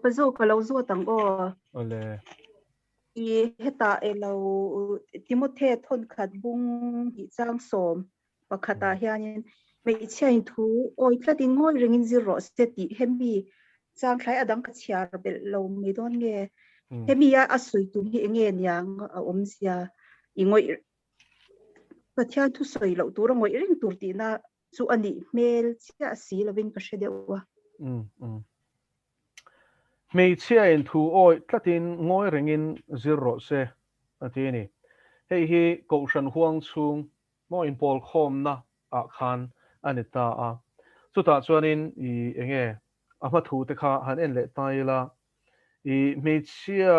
Upa zawk ka lo zawt ang aw. Awle. I heta elo Timothy thawn khat bung hnih chang sawm pakhatah hianin hmeichhia in thu awi tlatin ngawi rengin zir rawh se tih hemi chang thlai a dang ka chhiar belh lo mai dawn nge. Hemi a a sawi tum hi enge niang a awmzia i ngawih Pathian thu sawi loh tur a ngawih reng tur tihna chu a nih hmel chiah si lovin ka hre deuh a. Hmeichhia in thu awih tlatin ngawi rengin zir rawh se a ti a ni. Hei hi Kohhran huang chhung maw inpawl khawmna ah khan a ni ta a. Chutah chuanin i enge a hma thu te kha han en leh ta ila I hmeichhia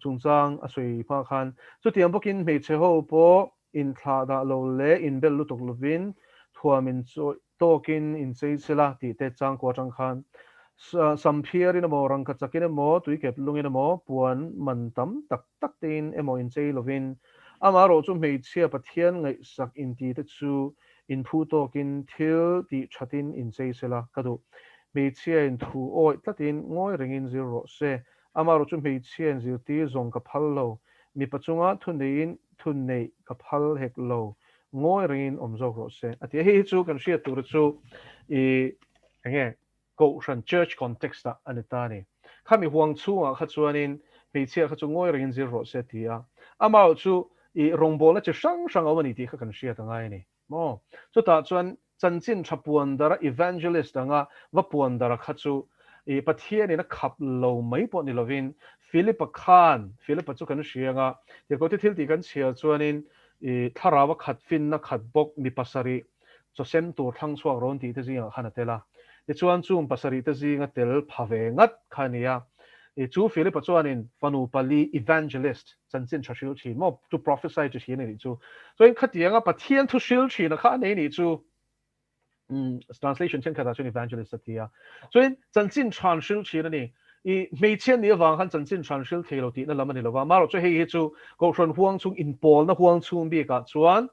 chungchang a sawi hma khan chutiang bawkin hmeichhe ho pawh inthlah dah lo leh inbel lutuk lovin thuam inchawih tawkin inchei sela tih te changkua atang khan samphiarin emaw rangkachakin emaw tuikep lungin emaw puan man tam tak tak tein emaw inchei lovin amaherawh chu hmeichhia Pathian ngaihsak inti te chu Inphu tawkin thil tih thatin inchei sela ka duh. Hmeichhiain thu awih tlatin ngawi rengin zir rawh se. Amaherawh chu hmeichhiain zirtir zawng ka phal lo. Mipa chunga thu neiin thu neih ka phal hek lo. Ngawi rengin awm zawk rawh se. A ti a. Hei hi chu kan hriat tura chu i enge Kohhran, Church context ah a ni ta a ni. Khami huang chhungah kha chuanin hmeichhia kha chu ngawi rengin zir rawh se a ti a. Amaherawh chu i rawngbawlna chi hrang hrang a awm a ni tih kha kan hriat a ngai a ni maw? Chutah chuan chanchin tha puan dara evangelist anga va puan dara kha chu i Pathianin a khap lo mai pawh ni lovin Philip-a khan, Philip-a chu kan hria anga tirhkohte thil tih kan chhiar chuanin i thlarau a khat finna khat bawk mi pasarih chaw sem tur thlang chhuak rawn tih te zingah khan a tel a. Tichuan chung pasarih te zinga tel pha ve ngat kha a ni a. I chu Philip-a chuanin fanu pali evangelist chanchin tha hril thin maw to prophesy chi thin a nih chu. Chuan khatianga Pathian thu hril thin a kha a nei nih chu. Translation thenkhatah chuan evangelist a ti a. Chuan chanchin than hril thin a ni. I hmeichhia nih avang khan chanchin than hril thei lo tihna lam a ni lo va. Amaherawh chu hei hi chu Kohhran huang chhung inpawlna huang chhung bikah chuan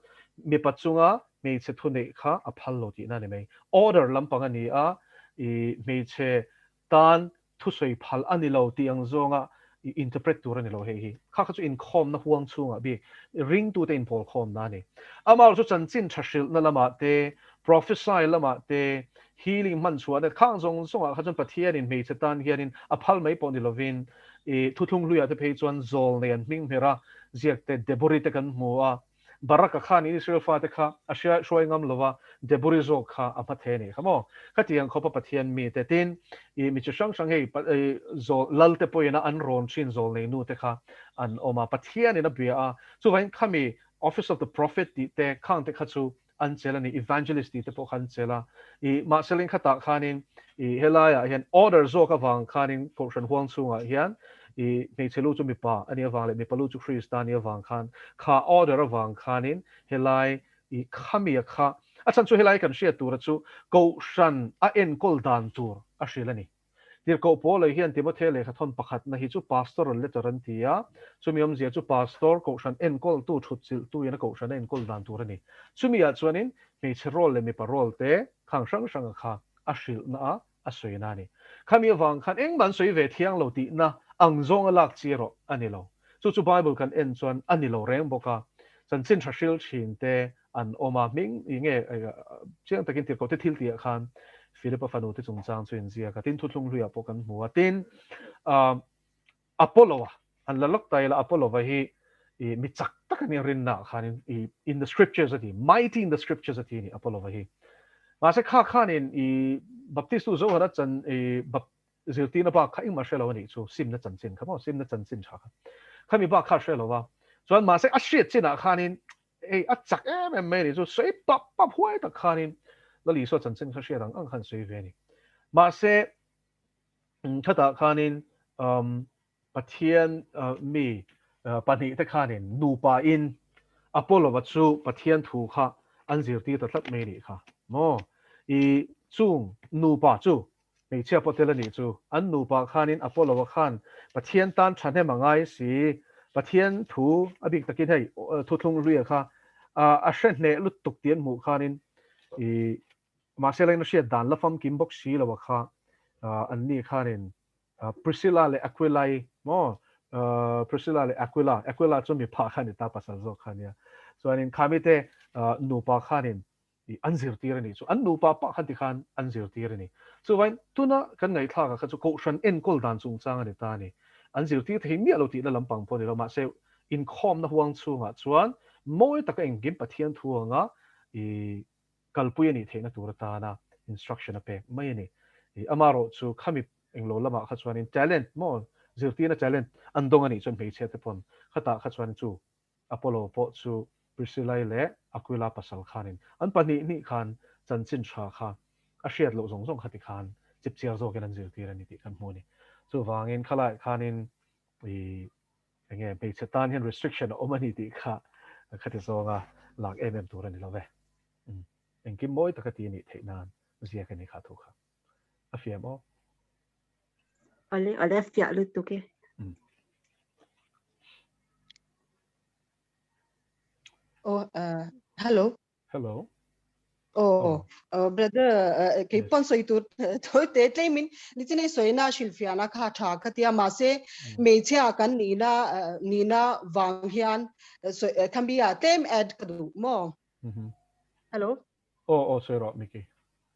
mipa chunga hmeichhe thu neih kha a phal lo tihna a ni mai. Order lampang a ni a, i hmeichhe tan thusawi phal a ni lo tih ang zawnga i interpret tur a ni lo hei hi. Kha kha chu inkhawmna huang chhungah bik ringtute inpawl khawmna a ni. Amaherawh chu chanchin tha hrilhna lamah te, prophesy lamah te, healing hman chhuahna khang zawng zawngah kha chuan Pathianin hmeichhe tan hianin a phal mai pawh ni lovin i thuthlung hluiah te phei chuan zawl nei an hming hmer a, ziak te Debori te kan hmu a, Baraka khan Israel fate kha a hria hruai ngam lo va, Debori zawk kha a hma thei a nih kha maw? Khatiang khawpa Pathian mite tin i mi chi hrang hrang hei zawl lal te pawhin a an rawn thin zawl nei nu te kha an awm a, Pathianin a bia a, chuvangin khami Office of the Prophet tih te khang te kha chu an chelh a ni, Evangelist tih te pawh kha an chelh a, i mahse khatah khanin i helaiah hian order zawk avang khanin Kohhran huang chhungah hian i hmeichhe lu chu mipa a nih avang leh mipa lu chu Krista a nih avang khan kha order avang khanin helai i khamia kha a chhan chu helai kan hriat tura chu Kohhran a enkawl dan tur a hrilh a ni. Tirhkoh Paula hian Timothea lehkha thawn pakhatna hi chu pastoral letter an ti a, chumi awmzia chu pastor, kohhran enkawltu, thutchilhtu in a kohhran a enkawl dan tur a ni. Chumi ah chuanin hmeichhe role leh mipa role te khang hrang hranga kha a hrilhna a a sawina a ni. Khami avang khan engmah an sawi ve thiang lo tihna ang zawnga lak chi erawh a ni lo. Chu chu Bible kan en chuan a ni lo reng bawk a, chanchin tha hril thin te an awm a, hming i nge chiang takin tirhkoh te thil tihah khan Philip-a fanu te chungchang chu inziak a, tin thuthlung hluiah pawh kan hmu a, tin Apollo-a han la lawk ta ila, Apollo-a hi i mi chak tak a nia rinnaah khanin i in the scriptures a ti, mighty in the scriptures a ti a ni Apollo-a hi. Mahse kha khanin i Baptist-tu Zohara chan i Zirtirna bak kha engmah hre lo a nih chu, simna chanchin kha maw, simna chanchin tha kha. Khami bak kha a hre lo va, chuan mahse a hriat chinah khanin hei a chak em em mai a nih chu, sawi pap pap huai tak khanin Lal Isua chanchin kha hriat ang ang khan sawi ve a ni. Mahse khatah khanin um Pathian mi pahnihte khanin nupa in Apollo-a chu Pathian thu kha an zirtir ta tlat mai a nih kha maw. I chung nupa chu Hmeichhia pawh tel a nih chu. An nupa khanin Apollo-a khan Pathian tan thahnem a ngai si. Pathian thu a bik takin hei thuthlung hluia kha a hre hneh lutuk tih an hmuh khanin i mahse lain a hriat dan la famkim bawk si lo a kha an ni khanin Priscilla leh Aquila-i maw Priscilla leh Aquila, Aquila chu mipa kha a ni ta, pasal zawk kha a nia. Chuanin khamite nupa khanin an zirtir a nih chu, an nupa pah khan tikhan an zirtir a ni. Chuvain tuna kan ngaihthlakah kha chu Kohhran enkawl dan chungchang a ni ta a ni. An zirtir thei miah lo tihna lampang pawh a ni lo, mahse inkhawmna huang chhungah chuan mawi taka engkim Pathian thu anga i kalpui a nih theihna tur atana instruction a pek mai a ni. I amarawh chu khami englo lamah kha chuanin talent maw zirtirna talent an dawng a nih chuan hmeichhia te pawn khatah kha chuan chu Apollo pawh chu Priscilla-i leh Aquila pasal khanin an pahnih hnih khan chanchin tha kha a hriat loh zawng zawng kha tikhan chipchiar zawkin an zirtir a ni tih kan hmu a ni. Chuvangin khalaiah khanin i enge hmeichhe tan hian restriction a awm a ni tih kha khati zawnga lak em em tur a ni lo ve. Engkim mawi taka ti a nih theih nan ziak a ni kha thu kha. A fiam aw. Ale ale fiah lutuk e. Oh, hello. Hello. Oh, oh. brother, kei pon soi tur thoi te tleimin ni chine soi na shilfiana kha tha kha tia ma se hmeichhia kan ni na ni na wang hian khambia tlem add ka du mo. Hello. Oh, oh, soi ro Miki.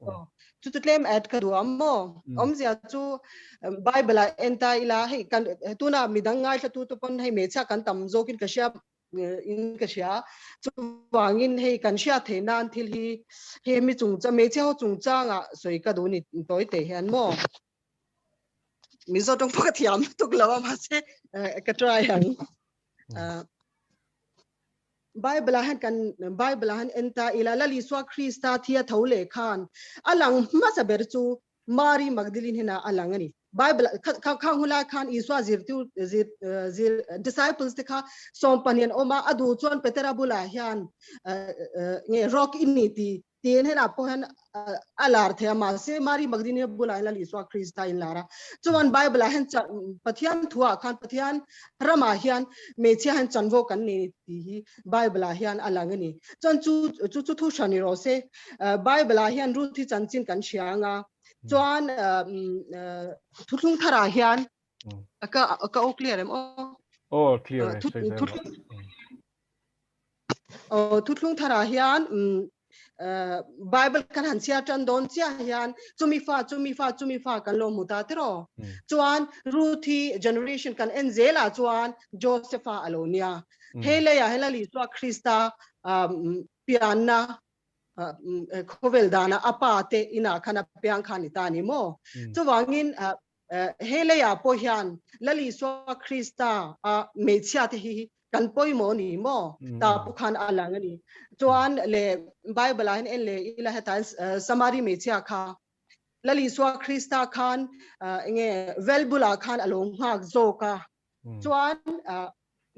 Oh, chu chu tlem add ka du am mo. Om zia chu Bible a enta ila hei kan tuna midang ngai thla tu tu pon hei hmeichhia kan tam zokin ka hria in ka hria. Chuvangin hei kan hriat theih nan thil hi he mi chungchang hmeichhe ho chungchanga sawi ka duh ni tawi te hian maw. Mizo tawng pawh ka thiam lutuk lo a mahse ka try ang. Bible ah hian kan Bible ah hian en ta ila Lal Isua Krista thi a tho leh khan a lang hmasa ber chu Mari Magdalene hian a lang a ni. Bible kha khang hun lai khan Isua zirtir zir zir disciples te kha sawm pahnih an awm a, a duh chuan Petera bulah hian nge rock i ni ti tiin henah pawh hian a lar thei a, mahse Mari Magdalene bulah hian Lal Isua Krista in lar a. Chuan Bible ah hian Pathian thuah khan Pathian ramah hian hmeichhia hian chanvo kan nei tih hi Bible ah hian a lang a ni. Chuan chu chu chu thu hran ni rawh se. Bible ah hian Ruth hi chanchin kan hria ang a. Chuan thuthlung tharah hian ka ka aw clear em aw? Aw clear e. Aw thuthlung tharah hian Bible kan han chhiar tan dawn chiah hian chumi fa chumi fa chumi fa kan lo hmu ta tiraw. Chuan Ruth hi generation kan en zelah chuan Josepha a lo nia. Hei leiah hian Lal Isua Krista pianna khawvel dana a pa te inah khan a piang kha ni ta ni maw. Chuvangin hei leiah pawh hian Lal Isua Krista a hmeichhia te hi kan pawimawh ni maw ta pawh khan a lang a ni. Chuan le Bible ah hian en leh ila heta Samari hmeichhia kha Lal Isua Krista khan enge vel bulah khan a lo nghak zawk a. Chuan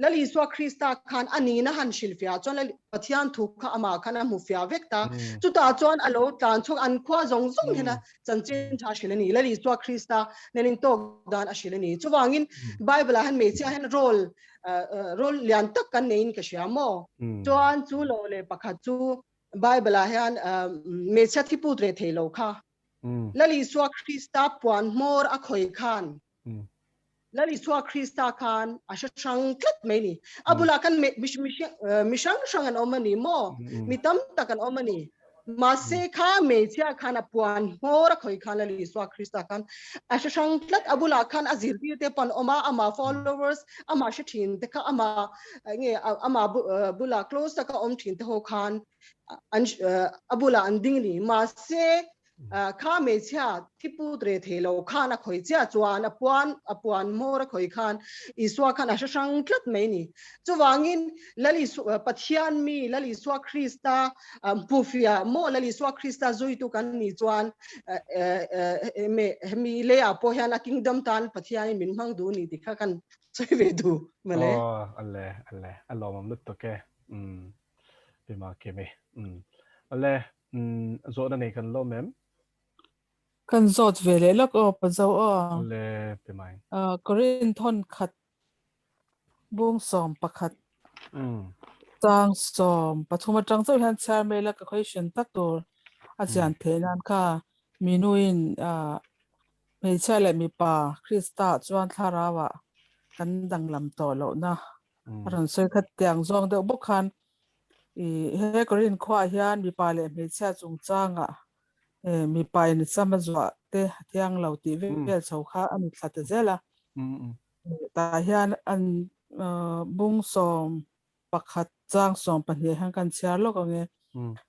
Lal Isua Krista khan a nihna han hrilhfiah chuan Lal Pathian thu kha amah khan a hmu fiah vek ta. Chutah chuan a lo tlan chhuak an khua zawng zawng hian a chanchin tha hrilh a ni. Lal Isua Krista nen intawk dan a hrilh a ni. Chuvangin Bible ah hian hmeichhia hian role role lian tak kan neiin ka hria maw? Chuan chu lo leh pakhat chu Bible ah hian hmeichhia thi put reh thei lo kha Lal Isua Krista puan hmawr a khawi khan Lal Isua Krista khan a hre hrang tlat mai ni. A bulah khan mi hrang hrang an awm a ni maw? Mi tam tak an awm a ni. Mahse kha hmeichhia khan a puan hmawr a khawi khan Lal Isua Krista khan a hre hrang tlat. A bulah khan a zirtirte pawh an awm a, ama followers, amah hre thin te kha, ama nge ama bulah close taka awm thin te ho khan an a bulah an ding a ni. Mahse Kha hmeichhia thi put reh thei lo khan a khawi chiah chuan a puan a puan hmawr a khawi khan Isua khan a hre hrang tlat mai a ni. Chuvangin Lal Isua Pathian mi Lal Isua Krista hmufiah maw Lal Isua Krista zuitu kan nih chuan hemi leiah pawh hian a kingdom tan Pathianin min hmang duh a ni tih kha kan sawi ve duh mawle. Aw ale ale a lawmawm lutuk e. Umm Pima Kimi. Umm ale Umm zawhna nei kan lawm em? Kan zawt ve leh lawk aw Pazo aw. Le pe mai. Korinthon khat bung 11 chang 13 atang chauh hian chhiar mai la ka question tak tur a chian theih nan kha minuin. Hmeichhia leh mipa Krista chuan thlarauah kan danglam tawh lohna a rawn sawi kha tiang zawng deuh bawk khan i he Korinth khuaah hian mipa leh hmeichhia chungchangah mipa in sam a zuah te a thiang lo tih vel chho kha a ni thla ta zel a. Tah hian an bung 11 chang 12 hian kan chhiar lawk ang e.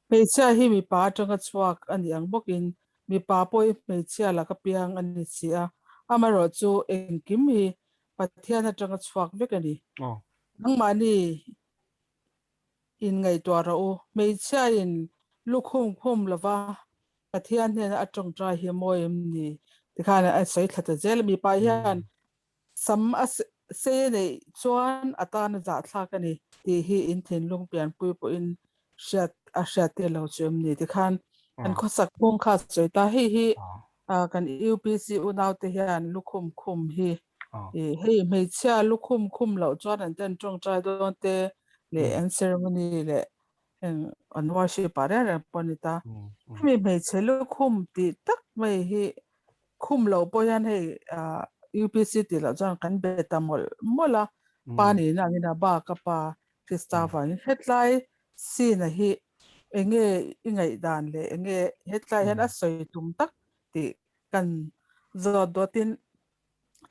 Hmeichhia hi mipa atanga chhuak a nih ang bawkin mipa pawh hi hmeichhia laka piang a ni si a, amaherawh chu engkim hi Pathian atanga chhuak vek a ni. Nangmahni inngaihtuah rawh u, hmeichhiain lukhum khum lova Pathian hnena a tawngtai hi mawi em ni? Tikhan a sawi thla ta zel a, mipa hian Sam a sei neih chuan a tan a zahthlak a ni tih hi in thinlung pianpui pawhin hriat a hriat tir lo chu em ni? Tikhan kan khawsak phung kha sawi ta. Hei hi kan UPC unaute hian lukhum khum hi hei hmeichhia lukhum khum loh chuan an ten tawngtai dawn te leh an ceremony leh heng an worship ah reng reng pawh a ni ta. Hemi hmeichhe lukhum tih tak mai hi Khum lo pawh hian hei UPC tih loh chuan kan be ta mawlh mawlh a, pa nihna angin a ba ka pa Krista vangin hetlai scene a hi enge i ngaihdan leh enge hetlai hian a sawi tum tak tih kan zawt dawtin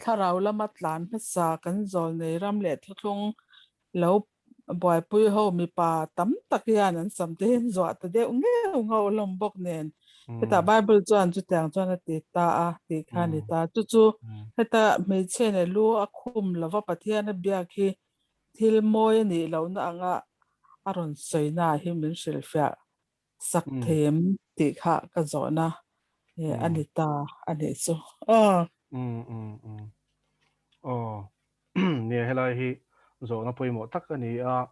thlarau lama tlan hmasa kan zawl nei ram leh thuthlung lo buaipui ho mipa tam tak hian an sam te hian zuah ta deuh ngeuh ngauh hlawm bawk nen hetah Bible chuan chutiang chuan a ti ta a tih kha a ni ta. Chu chu heta hmeichhia nen lu a khum lova Pathian a biak hi thil mawi a nih lohna anga a rawn sawina hi min hrilhfiah sak thei em tih kha ka zawhna a ni ta a nih chu. Aw. Aw. Nia helai hi zawhna pawimawh tak a ni a,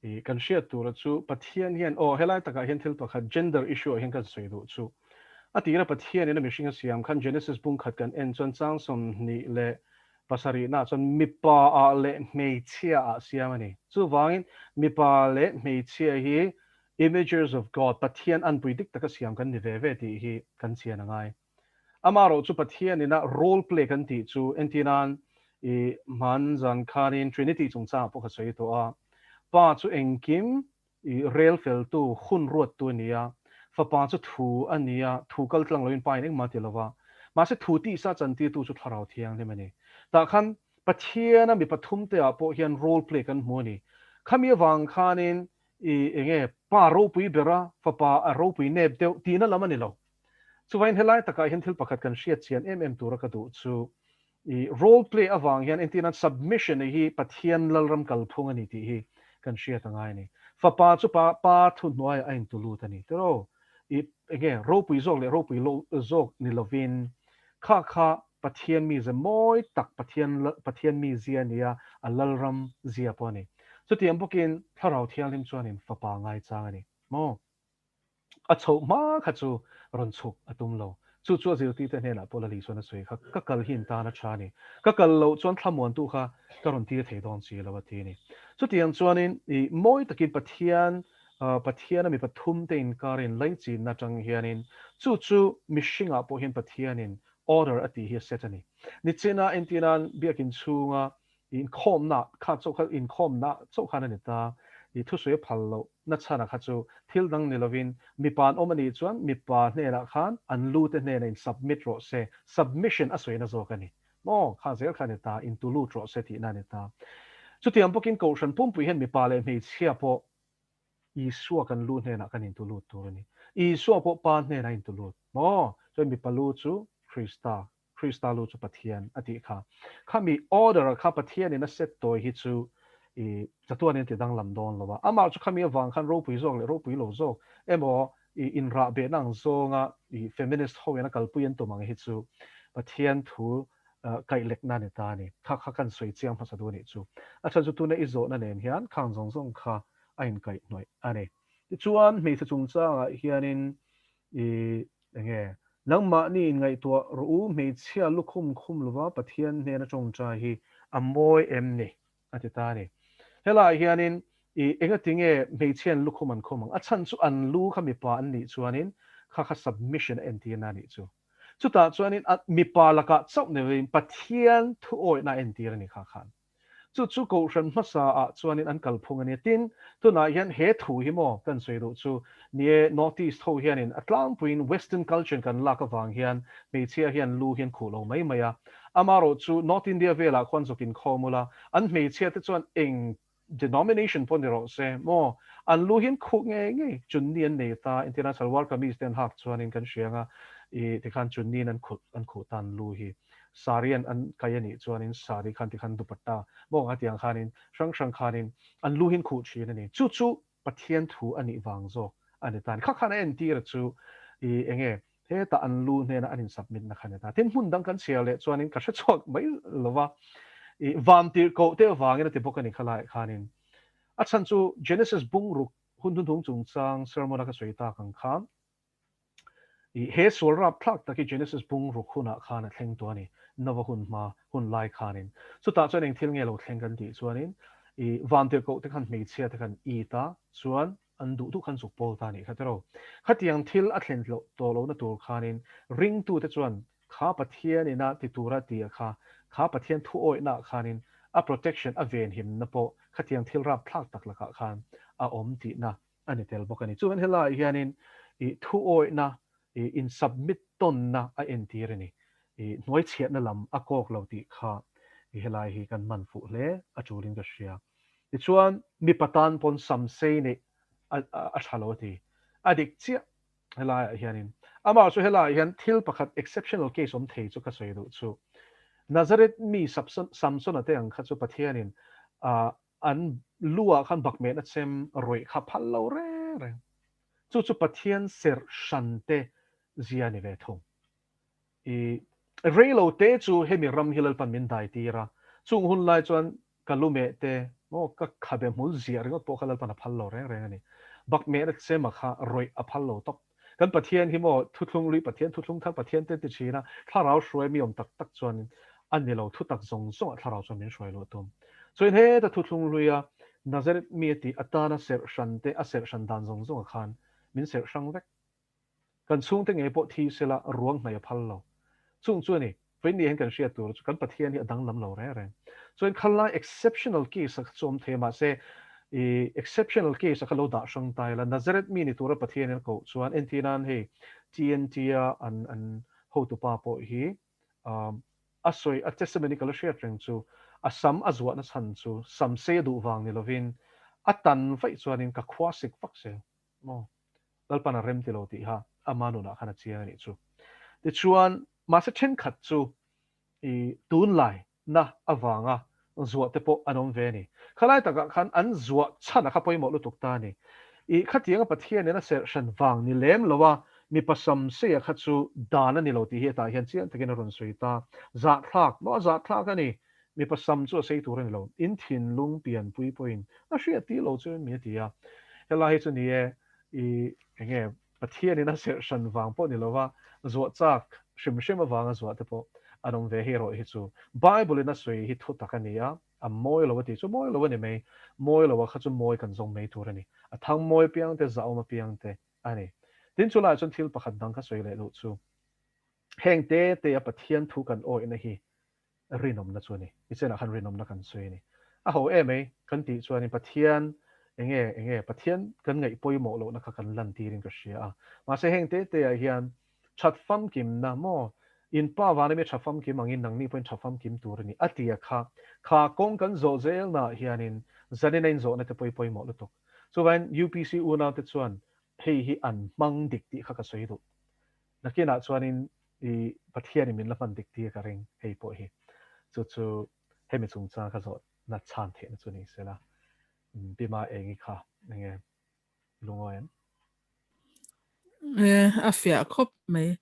i kan hriat tura chu Pathian hian aw helai takah hian thil pakhat gender issue ah hian kan sawi duh chu a tira Pathian in a mihring a siam khan Genesis bung khat kan en chuan chang 27 naah chuan mipa ah leh hmeichhia ah siam a ni. Chuvangin mipa leh hmeichhia hi images of God, Pathian anpui dik taka siam kan ni ve ve tih hi kan chian a ngai. Amaherawh chu Pathian ina role play kan tih chu entirnan i hman zan khanin Trinity chungchangah pawh ka sawi tawh a, Pa chu engkim i rel feltu, hun ruattu a ni a, Fapa chu thu a ni a, thu kal tlang loin Pa in engmah ti lova, mahse thu tihsa chantirtu chu Thlarau Thianghlim a ni. Tah khan Pathiana mi pathumte ah pawh hian role play kan hmu a ni. Khami avang khanin i enge Pa ropui bera Fapa a ropui nep deuh tihna lam a ni lo. Chuvain helai takah hian thil pakhat kan hriat chian em em tura ka duh chu i role play avang hian entirnan submission hi Pathian Lalram kalphung a ni tih hi kan hriat a ngai a ni. Fapa chu pa pa thuhnuaiah a intu lut a ni tiraw? I enge ropui zawk leh ropui lo zawk ni lovin kha kha Pathian mize mawi tak Pathian Pathian mizia a ni a, a Lalram zia pawh a ni. Chutiang bawkin Thlarau Thianghlim chuanin Fapa ngaichang a ni maw? A chhoh hma kha chu rawn chhuk a tum lo. Chu chu a zirtirte hnenah pawh Lali chuan a sawi kha, Ka kal hi in tan a tha a ni. Ka kal loh chuan thlamuantu kha ka rawn tir thei dawn si lo a ti a ni. Chutiang chuanin i mawi takin Pathian Pathiana mi pathumte inkarin laichinna atang hianin chu chu mihringah pawh hian Pathianin order a tih hi a set a ni. Nichina entinan biakin chhunga inkhawmna kha chauh kha inkhawmna chauh khan a ni ta. I thusawi a phal loh na chhana kha chu thil dang ni lovin mipa an awm a nih chuan mipa hnenah khan an lute hnenah in submit rawh se, submission a sawina zawk a ni. Maw? Kha zel kha a ni ta, intu lut rawh se tihna a ni ta. Chutiang bawkin Kohhran pumpui hian mipa leh hmeichhia pawh Isua kan lu hnenah kan intu lut tur a ni. Isua pawh Pa hnenah a intu lut. Maw? Chuan mipa lu chu Krista, Krista lu chu Pathian a tih kha. Khami order-a kha Pathianin a set tawi hi chu i chatuanin a ti danglam dawn lo a. Amah chu khami avang khan ropui zawk leh ropui lo zawk emaw i inrahbehna ang zawnga i feminist hoin a kalpui an tum ang hi chu Pathian thu kaihlekna a ni ta a ni. Kha kha kan sawi chiang hmasa duh a nih chu. A chhan chu tuna i zawhna nen hian khang zawng zawng kha a inkaihhnawih a ni. Tichuan hmeichhe chungchangah hianin i enge nangmahni inngaihtuah rawh u, hmeichhia lukhum khum lova Pathian hnena tawngtai hi a mawi em ni? a ti ta a ni. Helaiah hianin i engatinge hmeichhiain lukhum an khum ang? A chhan chu an lu kha mipa an nih chuanin kha kha submission a entirna a nih chu. Chutah chuanin a mipa lakah chauh ni lovin Pathian thuawihna a entir a ni kha khan. Chu chu Kohhran hmasa ah chuanin an kalphung a nia. Tin, tunah hian he thu hi maw kan sawi duh chu ni e, North East ho hianin a tlangpuiin Western culture in kan lak avang hian hmeichhia hian lu hi an khuh lo mai mai a. Amaherawh chu North India velah khuan zawk inkhawm ula, an hmeichhia te chuan eng denomination pawh ni rawh se maw, an lu hi an khuh ngei ngei, chunni an nei ta, entirna salwar kameez te an hak chuanin kan hria anga i tikhan chunniin an khuh an khuh ta an lu hi. Sari an an kai a nih chuanin sari khan tikhan dupatta maw a tiang khanin hrang hrang khanin an lu hi an khuh thin a ni. Chu chu Pathian thu a nih vang zawk a ni ta a ni. Kha khan a entir a chu i enge hetah an lu hnena an in submit na kha a ni ta. Tin hmun dang kan chhiar leh chuanin ka hre chhuak mai lo va, i vantirhkoh te avangin a ti bawk a ni khalaiah khanin. A chhan chu Genesis bungruk hun hnuhnung chungchang sermon a ka sawi tak ang kha I he sual rapthlak tak hi Genesis bung ruk hunah khan a thleng tawh a ni, Nova hun hma hun lai khanin. Chutah chuan eng thil nge lo thleng kan tih chuanin i vantirhkoh te khan hmeichhia te khan it a, chuan an duh duh khan zuk pawl ta a nih kha tiraw. Khatiang thil a thlen loh tawh lohna tur khanin ringtute chuan kha Pathian ina ti tura tia kha, kha Pathian thuawihnaah khanin a protection a venhimna pawh khatiang thil rapthlak tak lakah khan a awm tihna a ni tel bawk a ni. Chuan helaiah hianin i thuawihna, i in submit tawnna a entir a ni. I hnuaichhiatna lam a kawk lo tih kha i helai hi kan man fuh hle a tulin ka hria. Tichuan mipa tan pawn sam sei neih a a tha lo a ti. A dik chiah helaiah hianin. Amah chu helaiah hian thil pakhat exceptional case awm thei chu ka sawi duh chu. Nazareth mi Samsona te ang kha chu Pathianin ah An lu ah khan bakmehna chem rawih kha phal lo reng reng. Chu chu Pathian serh hran te zia ni ve thung. I rei lo te chu hemi ram hi Lalpan min dai tir a, chung hun lai chuan ka lu meh te maw ka khabe hmul ziah ringawt pawh kha Lalpan a phal lo reng reng a ni. Bakmehna chema kha rawih a phal lo tawp. Kan Pathian hi maw thuthlung lui Pathian, thuthlung thar Pathian te ti thin a, thlarau hruai mi awm tak tak chuan a ni lo, thutak zawng zawngah thlarau chuan min hruai luh a tum. Chuan heta thuthlung luia Nazareth mi a tih atana serh hran te, a serh hran dan zawng zawngah khan min serh hrang vek. Kan chhungte ngei pawh thi sela ruang hnaih a phal lo. Chung chu a ni, Vawiin hian kan hriat tur chu kan Pathian hi a danglam lo reng reng. Chuan khalai exceptional case a kha chu awm thei a, mahse i exceptional case a kha lo dah hrang ta ila, Nazareth mi ni tura Pathian in a koh chuan entir nan hei TNT a an an hotupa pawh hi a sawi a testimony ka la hriat reng chu a sam a zuahna chhan chu sam sei a duh vang ni lovin a tan vaih chuanin ka khua sik vak zel maw Lalpan a rem ti lo tih kha ama nunah khan a chiang a nih chu. Tichuan, mahse thenkhat chu i tunlai na avanga zuah te pawh an awm ve a ni. Khalai takah khan an zuah chhan a kha pawimawh lutuk ta a ni. I khatianga Pathianin a serh hran vang ni lem lo a, mipa sam seia kha chu dan a ni lo tih hi hetah hian chiang takin a rawn sawi ta. Zahthlak maw a zahthlak a ni. Mipa sam chu a sei tur a ni lo. In thinlung pianpui pawhin a hriat tih lo chu mi a ti a. Helai hi chu ni e, i enge Pathianin a serh hran vang pawh ni lova zuah chak hrim hrim avanga zuah te pawh an awm ve hi erawh hi chu Bible in a sawi hi thu tak a ni a, a mawi lo a tih chu mawi lo a ni mai. Mawi lo a kha chu mawi kan zawng mai tur a ni. A thang mawi apiang te, zahawm apiang te a ni. Tin chulaiah chuan thil pakhat dang ka sawi leh duh chu heng te te a Pathian thu kan awihna hi rinawmna chu a ni. I chenah khan rinawmna kan sawi a ni. A ho em mai kan tih chuanin Pathian enge enge Pathian kan ngaih pawimawh lohna kha kan lantirin ka hria a. Mahse heng te te ah hian that famkimna maw in pa vana mi tha famkim angin nangni pawhin tha famkim tur a ni a ti a kha kha kawng kan zawh zelnaah hianin zanin a inzawhna te pawh i pawimawh lutuk. Chuvangin UPC unaute chuan hei hi an hmang dik tih kha ka sawi duh. Nakinah chuanin I Pathianin min la hman dik tir ka ring hei pawh hi. Chu chu hemi chungchang ka zawhna chhan theihna chu ni sela. Bima Engi kha enge lungawi em? E, a fiah khawp mai.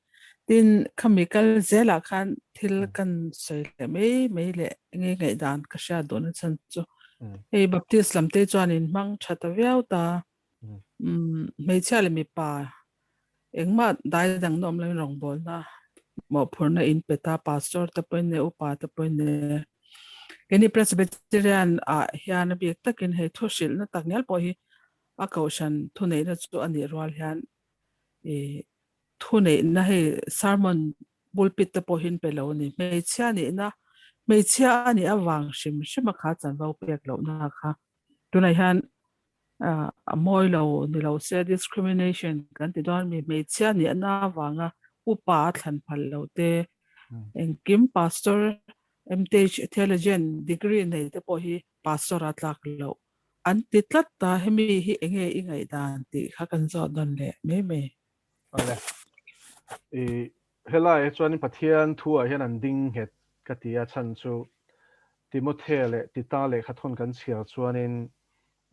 Tin, khami kal zelah khan thil kan sawi leh mai mai leh enge ngaihdan ka hriat duhna chhan chu. Hei Baptist lam te chuan in hmang tha ta viau ta. Hmeichhia leh mipa engmah dai dang na awm loin rawngbawlna mawhphurhna in pe ta pastor te pawhin nge upa te pawhin nge keini Presbyterian ah hian a bik takin hei thu hrilhna tak ngial pawh hi a kohhran thuneihna chu a nih rual hian ih thuneihna hei sermon. Pulpit te pawhin pe lo ni. Hmeichhia nihna, hmeichhia a nih avang hrim hrim a kha chanvo pek lohna kha tunah hian a mawi lo ni lo se discrimination kan ti dawn mi hmeichhia nihna avanga upa a thlan phal lo te engkim pastor MTH theologian degree nei te pawh hi pastor a tlak loh an ti tlat ta hemi hi enge i ngaihdan tih kha kan zawt nawn leh mai mai. Ale. I helai hi chuanin Pathian thu ah hian an ding nghet ka ti a chhan chu Timothea leh Tita lehkha thawn kan chhiar chuanin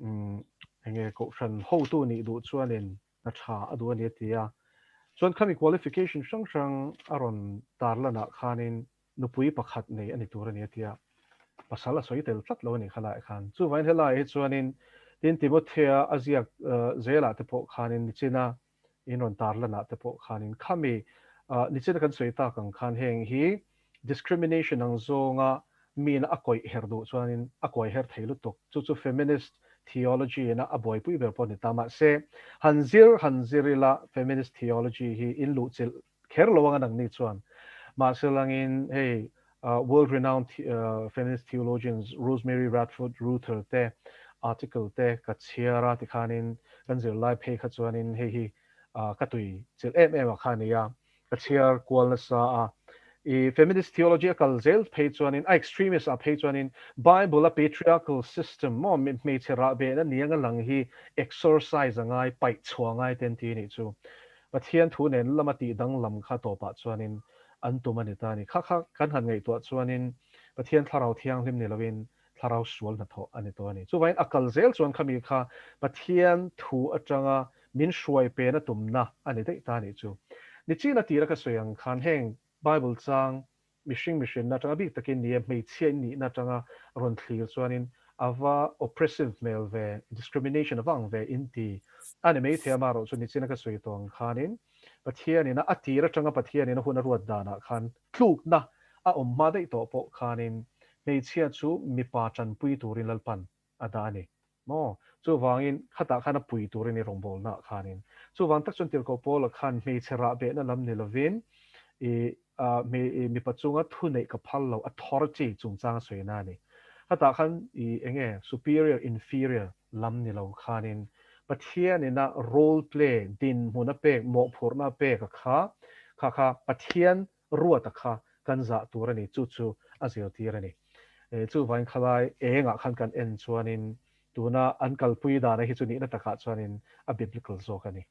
umm enge kohhran hotu nih duh chuanin hna tha a duh a ni a ti a. Chuan khami qualification hrang hrang a rawn tarlan ah khanin nupui pakhat nei a ni tur a ni a ti a, pasal a sawi tel tlat lo a ni khalaiah khan. Chuvangin helaiah hi chuanin tin Timothea a ziak zelah te pawh khanin nichina in rawn tarlanah te pawh khanin khami nichina kan sawi tak ang khan heng hi discrimination ang zawnga mina a kawih her duh chuanin a kawi her thei lutuk. Chu chu feminist theology ina a buaipui ber pawh a ni ta. Mahse han zir han zir ila feminist theology hi in luhchilh Kher lo anga nangni chuan. Mahse langin hei world renowned feminist theologians Rosemary Radford Ruether te article te ka chhiar a tikhanin kan zirlai phei kha chuanin hei hi ka tui chilh em em a kha nia ka chhiar kual nasa a. I feminist theology a kal zel phei chuanin a extremist ah phei chuanin Bible a patriarchal system maw hmeichhe rah behna niang a lang hi exorcise a ngai paih chhuah ngai te an ti anih chu. Pathian thu nen lama tih danglam kha tawpah chuanin an tum a ni ta a ni. Kha kha kan han ngaihtuah chuanin Pathian thlarau thianghlim ni loin thlarau sual hnathawh a ni tawh a ni. Chuvangin a kal zel chuan khami kha Pathian thu atanga min hruai pena tumna a ni daih ta a nih chu. Nichina tira ka sawi ang khan heng Bible chang Mihring mihrinna atanga bik takin ni e, hmeichhia in nihna atanga rawn thlir chuanin a va oppressive hmel ve, discrimination a va ang ve in ti a ni maithei amaherawh chu nichina ka sawi tawh ang khanin Pathianin a a tir atanga Pathianin a hun a ruat danah khan tlukna a awm hma daih tawh pawh khanin hmeichhia chu mipa tanpui turin Lalpan a dah a ni maw? Chuvangin khatah khan a pui tur a ni rawngbawlnaah khanin. Chuvang tak chuan Tirhkoh Paula khan hmeichhe rah behna lam ni lovin i i mipa chunga thu neih ka phal lo, authority, chungchang a sawi na a ni. Khatah khan i enge superior, inferior lam ni lo khanin Pathianina role play, dinhmun a pek, mawhphurhna a pek a kha, kha kha Pathian Ruata kha kan zah tur a ni, chu chu a zirtir a ni. Chuvangin khalai engah khan kan en chuanin tuna an kalpui dana hi chu nihna takah chuanin a biblical zawk a ni.